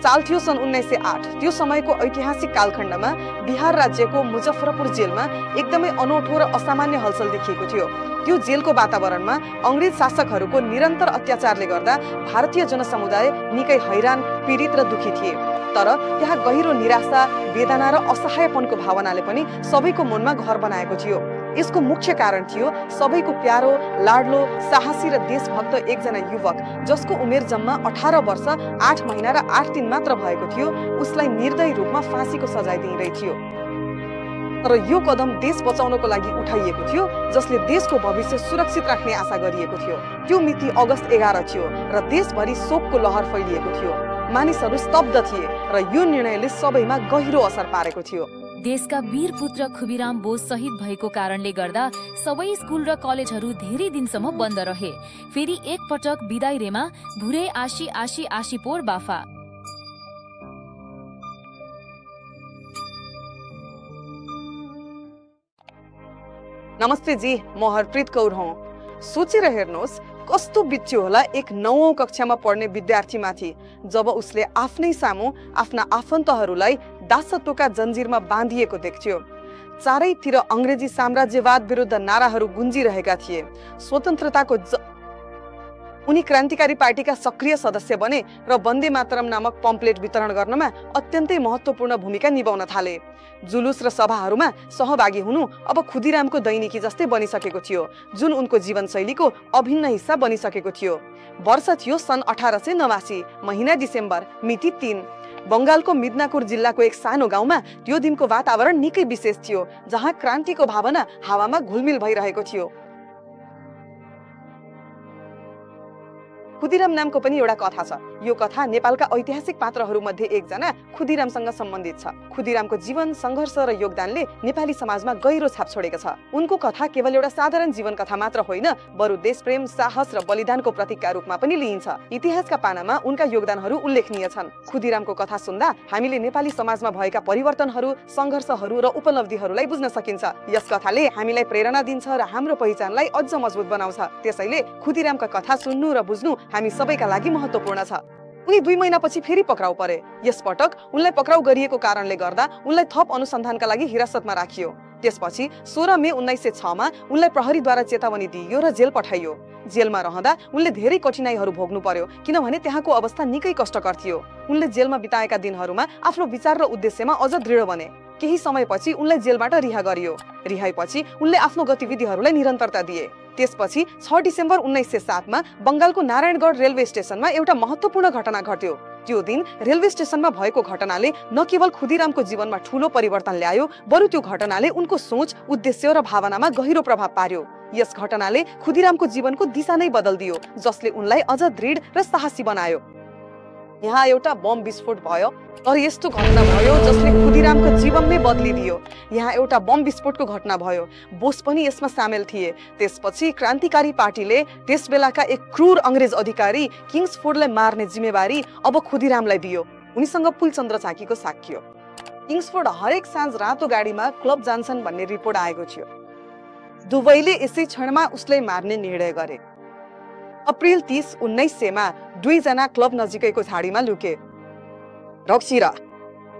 चाल थियो सन् 1908। त्यो समयको ऐतिहासिक कालखण्डमा बिहार राज्यको मुजफ्फरपुर जेलमा एकदमै अनौठो र असामान्य हलचल देखिएको थियो। त्यो जेलको वातावरणमा अंग्रेज शासकहरूको निरन्तर अत्याचारले गर्दा भारतीय जनसमुदाय निकै हैरान, पीडित र दुखी थिए। तर त्यहाँ गहिरो निराशा, वेदना र असहायपनको भावनाले पनि सबैको मनमा घर बनाएको थियो। यसको मुख्य कारण थियो सबैको प्यारो, लाडलो, साहसी र देशभक्त एकजना युवक जसको उमेर जम्मा 18 वर्ष 8 महिना र 8 दिन मात्र भएको थियो, उसलाई निर्दयी रूपमा फाँसीको सजाय दिइरहेको थियो। तर यो कदम देश बचाउनको लागि उठाइएको थियो, जसले देशको भविष्य सुरक्षित राख्ने आशा गरिएको थियो। त्यो मिति अगस्त 11 थियो र देशभरि शोकको लहर फैलिएको थियो। मानिसहरू स्तब्ध थिए र यो निर्णयले सबैमा गहिरो असर पारेको थियो। देशका वीर पुत्र खुबीराम बोस शहीद भएको कारणले गर्दा सबै स्कुल र कलेजहरू धेरै दिनसम्म बन्द रहे। फेरि एकपटक बिदाई रेमा भुरे आशी आशी आशी पोर बाफा। नमस्ते जी, म हरप्रीत कौर हूँ। सोचेर हेर्नुहोस् कस्तो बित्यो होला एक 9औं कक्षामा पढ्ने विद्यार्थीमाथि जब उसले आफ्नै सामु आफ्ना आफन्तहरूलाई दासत्वका जन्जिरमा बाँधिएको देख्थ्यो। चारैतिर अंग्रेजी साम्राज्यवाद विरुद्ध नाराहरू गुन्जिरहेका थिए। स्वतन्त्रताको उनी क्रान्तिकारी पार्टीका सक्रिय सदस्य बने र वन्दे मातरम नामक पम्पलेट वितरण गर्नमा अत्यन्तै महत्त्वपूर्ण भूमिका निभाउन थाले। जुलुस र सभाहरूमा सहभागी हुनु अब खुदीरामको दैनिकी जस्तै बनिसकेको थियो, जुन उनको जीवनशैलीको अभिन्न हिस्सा बनिसकेको थियो। वर्ष थियो सन् 1889, महिना डिसेम्बर, मिति 3। बंगालको मिदनापुर जिल्लाको एक सानो गाउँमा त्यो दिनको वातावरण निकै विशेष थियो, जहाँ क्रान्तिको भावना हावामा घुलमिल भइरहेको थियो। खुदीराम नामको पनि एउटा कथा छ। यो कथा नेपालका ऐतिहासिक पात्रहरूमध्ये एकजना खुदीरामसँग सम्बन्धित छ। खुदीरामको जीवन, सङ्घर्ष र योगदानले नेपाली समाजमा गहिरो छाप छोडेको छ। उनको कथा केवल एउटा साधारण जीवन कथा मात्र होइन, बरु देशप्रेम, साहस र बलिदानको प्रतीकका रूपमा पनि लिइन्छ। इतिहासका पानामा उनका योगदानहरू उल्लेखनीय छन्। खुदीरामको कथा सुन्दा हामीले नेपाली समाजमा भएका परिवर्तनहरू, सङ्घर्षहरू र उपलब्धिहरूलाई बुझ्न सकिन्छ। यस कथाले हामीलाई प्रेरणा दिन्छ र हाम्रो पहिचानलाई अझ मजबुत बनाउँछ। त्यसैले खुदीरामका कथा सुन्नु र बुझ्नु हामी सबैका लागि महत्त्वपूर्ण छ। उनी 2 महिनापछि फेरि पक्राउ परे। यसपटक उनलाई पक्राउ गरिएको कारणले गर्दा उनलाई थप अनुसन्धानका लागि हिरासतमा राखियो। त्यसपछि 16 मे 1906 मा उनलाई प्रहरीद्वारा चेतावनी दिइयो र जेल पठाइयो। जेलमा रहँदा उनले धेरै कठिनाइहरू भोग्नु पर्यो, किनभने त्यहाँको अवस्था निकै कष्टकर थियो। उनले जेलमा बिताएका दिनहरूमा आफ्नो विचार र उद्देश्यमा अझ दृढ बने। केही समयपछि उनलाई जेलबाट रिहा गरियो। रिहाइपछि उनले आफ्नो गतिविधिहरूलाई निरन्तरता दिए। त्यसपछि 6 डिसेम्बर 1907 मा बंगालको नारायणगढ रेलवे स्टेशनमा एउटा महत्त्वपूर्ण घटना घट्यो। त्यो दिन रेलवे स्टेशनमा भएको घटनाले न केवल खुदीरामको जीवनमा ठूलो परिवर्तन ल्यायो, बरु त्यो घटनाले उनको सोच, उद्देश्य र भावनामा गहिरो प्रभाव पार्यो। यस घटनाले खुदीरामको जीवनको दिशा नै बदल्दियो, जसले उनलाई अझ दृढ र साहसी बनायो। यहाँ एउटा बम विस्फोट भयो, तर यस्तो घटना भयो जसले खुदीरामको जीवन नै बदलिदियो। यहाँ एउटा बम विस्फोटको घटना भयो, बोस पनि यसमा सामेल थिए। त्यसपछि क्रान्तिकारी पार्टीले त्यसबेलाका एक क्रूर अंग्रेज अधिकारी किङ्सफोर्डलाई मार्ने जिम्मेवारी अब खुदीरामलाई दियो। उनीसँग पुलचन्द्र चाकीको साक्ष्य। किङ्सफोर्ड हरेक साँझ रातो गाडीमा क्लब जान्छन् भन्ने रिपोर्ट आएको थियो। दुवैले यसै क्षणमा उसलाई मार्ने निर्णय गरे। अप्रिल 30, 1900 मा 2 जना क्लब नजिकैको झाडीमा लुके। रक्सी र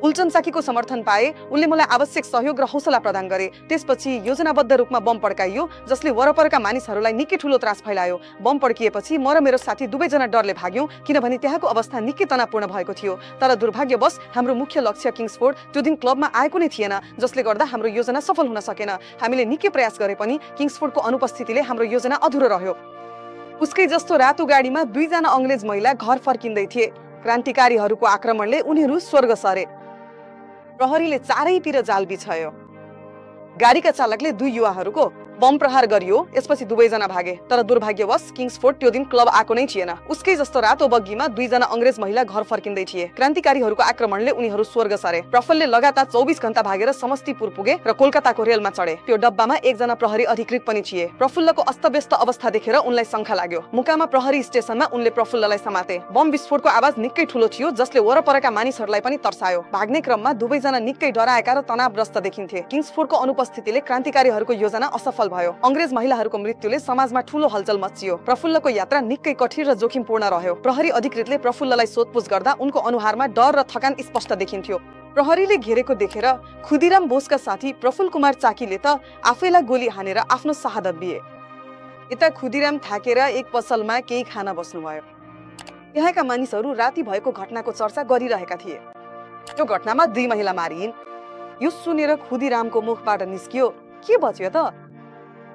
पुलचन्द चाकीको समर्थन पाए। उनले मलाई आवश्यक सहयोग र हौसला प्रदान गरे। त्यसपछि योजनाबद्ध रूपमा बम पड्काइयो, जसले वरपरका मानिसहरूलाई निकै ठूलो त्रास फैलायो। बम पड्किएपछि म र मेरो साथी दुवैजना डरले भाग्यौं, किनभने त्यहाँको अवस्था निकै तनावपूर्ण भएको थियो। तर दुर्भाग्यवश हाम्रो मुख्य लक्ष्य किङ्सफोर्ड त्यो दिन क्लबमा आएको नै थिएन, जसले गर्दा हाम्रो योजना सफल हुन सकेन। हामीले निकै प्रयास गरे पनि किङ्सफोर्डको अनुपस्थितिले हाम्रो योजना अधुरो रह्यो। उसकै जस्तो रातो गाडीमा 2 जना अंग्रेज महिला घर फर्किँदै थिए। क्रान्तिकारीहरूको आक्रमणले उनीहरू स्वर्ग सरे। प्रहरीले चारैतिर जाल बिछायो। गाडीका चालकले 2 युवाहरूको बम प्रहार गरियो। यसपछि दुवैजना भागे, तर दुर्भाग्यवश किङ्सफोर्ड त्यो दिन क्लब आएको नै थिएन। उसकै जस्तो रातो बग्गीमा 2 जना अंग्रेज महिला घर फर्किँदै थिए। क्रान्तिकारीहरूको आक्रमणले उनीहरू स्वर्ग सरे। प्रफुल्लले लगातार 24 घण्टा भागेर समस्तीपुर पुगे र कोलकाताको रेलमा चढे। त्यो डब्बामा 1 जना प्रहरी अधिकृत पनि थिए। प्रफुल्लको अस्तव्यस्त अवस्था देखेर उनलाई शङ्का लाग्यो। मुकामा प्रहरी स्टेसनमा उनले प्रफुल्ललाई समाते। बम विस्फोटको आवाज निकै ठूलो थियो, जसले वरपरका मानिसहरूलाई पनि तर्सायो। भाग्ने क्रममा दुवैजना निकै डराएका र तनावग्रस्त देखिन्थे। किङ्सफोर्डको अनुपस्थितिले क्रान्तिकारीहरूको योजना असफल भयो। अंग्रेज महिलाहरूको मृत्युले समाजमा ठूलो हलचल मच्चियो। प्रफुल्लको यात्रा निकै कठिन र जोखिमपूर्ण रह्यो। प्रहरी अधिकृतले प्रफुल्ललाई सोधपुछ गर्दा उनको अनुहारमा डर र थकान स्पष्ट देखिन्थ्यो। प्रहरीले घेरेको देखेर खुदीराम बोसका साथी प्रफुल्ल कुमार चाकीले त आफैलाई गोली हानेर आफ्नो शहादत दिए। यता खुदीराम थाकेर एक पसलमा केही खान बस्नुभयो। त्यहाँका मानिसहरू राति भएको घटनाको चर्चा गरिरहेका थिए। यो घटनामा 2 महिला मारिन्। यो सुनेर खुदीरामको मुखबाट निस्कियो, के बच्यो त?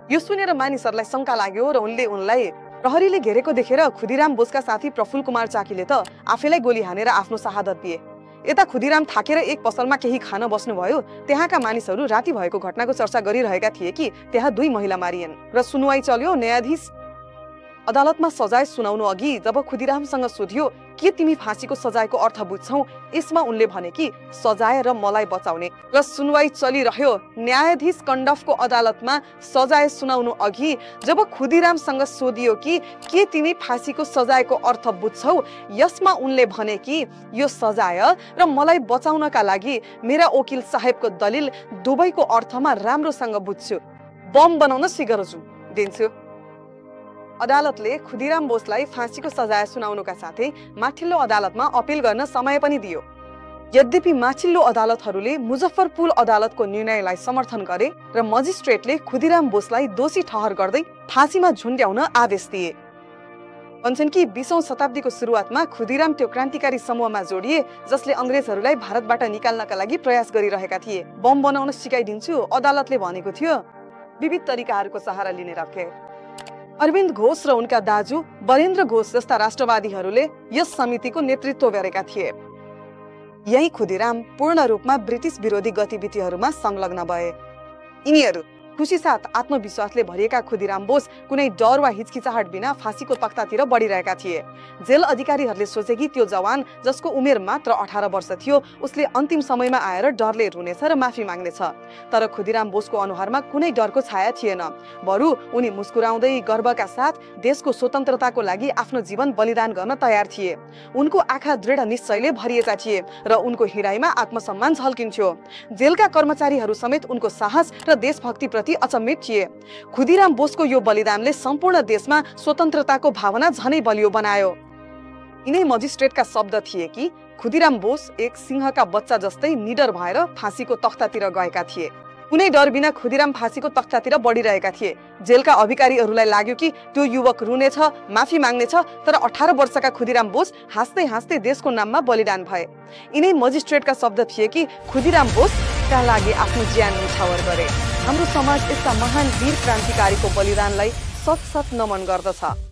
यो सुनेर मानिसहरूलाई शंका लाग्यो र उनलाई प्रहरीले घेरेको देखेर खुदीराम बोसका साथी प्रफुल्ल कुमार चाकीले त आफैलाई गोली हानेर आफ्नो शहादत दिए। यता खुदीराम थाकेर एक पसलमा केही खान बस्नुभयो। त्यहाँका मानिसहरू राति भएको घटनाको चर्चा गरिरहेका थिए कि त्यहाँ 2 महिला मारिएन् र सुनुवाई चल्यो। न्यायाधीश अदालतमा सजाय सुनाउनु अघि जब खुदीरामसँग सोधियो के तिमी फाँसीको सजायको अर्थ बुझ्छौ, यसमा उनले भने कि सजाय र मलाई बचाउने। र सुनवाई चलिरह्यो। न्यायाधीश कण्डफको अदालतमा सजाय सुनाउनु अघि जब खुदीरामसँग सोधियो कि के तिमी फाँसीको सजायको अर्थ बुझ्छौ, यसमा उनले भने कि यो सजाय र मलाई बचाउनका लागि मेरा वकिल साहेबको दलिल दुवैको अर्थमा राम्रोसँग बुझ्छु। बम बनाउन सिकाउँछु दिन्छु। अदालतले खुदीराम बोसलाई फाँसीको सजाय सुनाउनुका साथै माथिल्लो अदालतमा अपिल गर्न समय पनि दियो। यद्यपि माथिल्लो अदालतहरूले मुजफ्फरपुर अदालतको निर्णयलाई समर्थन गरे र मजिस्ट्रेटले खुदीराम बोसलाई दोषी ठहर गर्दै फाँसीमा झुन्ड्याउन आदेश दिए। भन्छन् कि 20औं शताब्दीको सुरुवातमा खुदीराम त्यो क्रान्तिकारी समूहमा जोडिए जसले अंग्रेजहरूलाई भारतबाट निकाल्नका लागि प्रयास गरिरहेका थिए। बम बनाउन सिकाइदिन्छु अदालतले भनेको थियो। विविध तरिकाहरूको सहारा लिने रहे। अरविन्द घोष र उनका दाजु बरेन्द्र घोष जस्ता राष्ट्रवादीहरूले यस समितिको नेतृत्व गरेका थिए। यही खुदीराम पूर्ण रूपमा ब्रिटिश विरोधी गतिविधिहरूमा संलग्न भए। यिनीहरू खुशी साथ आत्मविश्वासले भरिएका खुदीराम बोस कुनै डर वा हिचकिचाहट बिना फाँसीको तख्तातिर बढिरहेका थिए। जेल अधिकारीहरूले सोचे कि त्यो जवान जसको उमेर मात्र 18 वर्ष थियो उसले अन्तिम समयमा आएर डरले रुनेछ र माफी माग्नेछ। तर खुदीराम बोसको अनुहारमा कुनै डरको छाया थिएन। बरु उनी मुस्कुराउँदै गर्वका साथ देशको स्वतन्त्रताको लागि आफ्नो जीवन बलिदान गर्न तयार थिए। उनको आँखा दृढ निश्चयले भरिएका थिए र उनको हृदयमा आत्मसम्मान झल्किन्थ्यो। जेलका कर्मचारीहरू समेत उनको साहस र देशभक्ति अचम्मित थिए। खुदीराम बोसको यो बलिदानले सम्पूर्ण देशमा स्वतन्त्रताको भावना झनै बलियो बनायो। यिनै मजिस्ट्रेटका शब्द थिए कि खुदीराम बोस एक सिंहका बच्चा जस्तै निडर भएर फाँसीको तख्तातिर गएका थिए। कुनै डर बिना खुदीराम फाँसीको तख्तातिर बढिरहेका थिए। जेलका अधिकारीहरूलाई लाग्यो कि त्यो युवक रुनेछ, माफी माग्नेछ, तर 18 वर्षका खुदीराम बोस हाँस्दै हाँस्दै देशको नाममा बलिदान भए। यिनै मजिस्ट्रेटका शब्द थिए कि खुदीराम बोसका लागि आफ्नो ज्यान न्यौछावर गरे। हाम्रो समाज यस्ता महान वीर क्रान्तिकारीको बलिदानलाई सत नमन गर्दछ।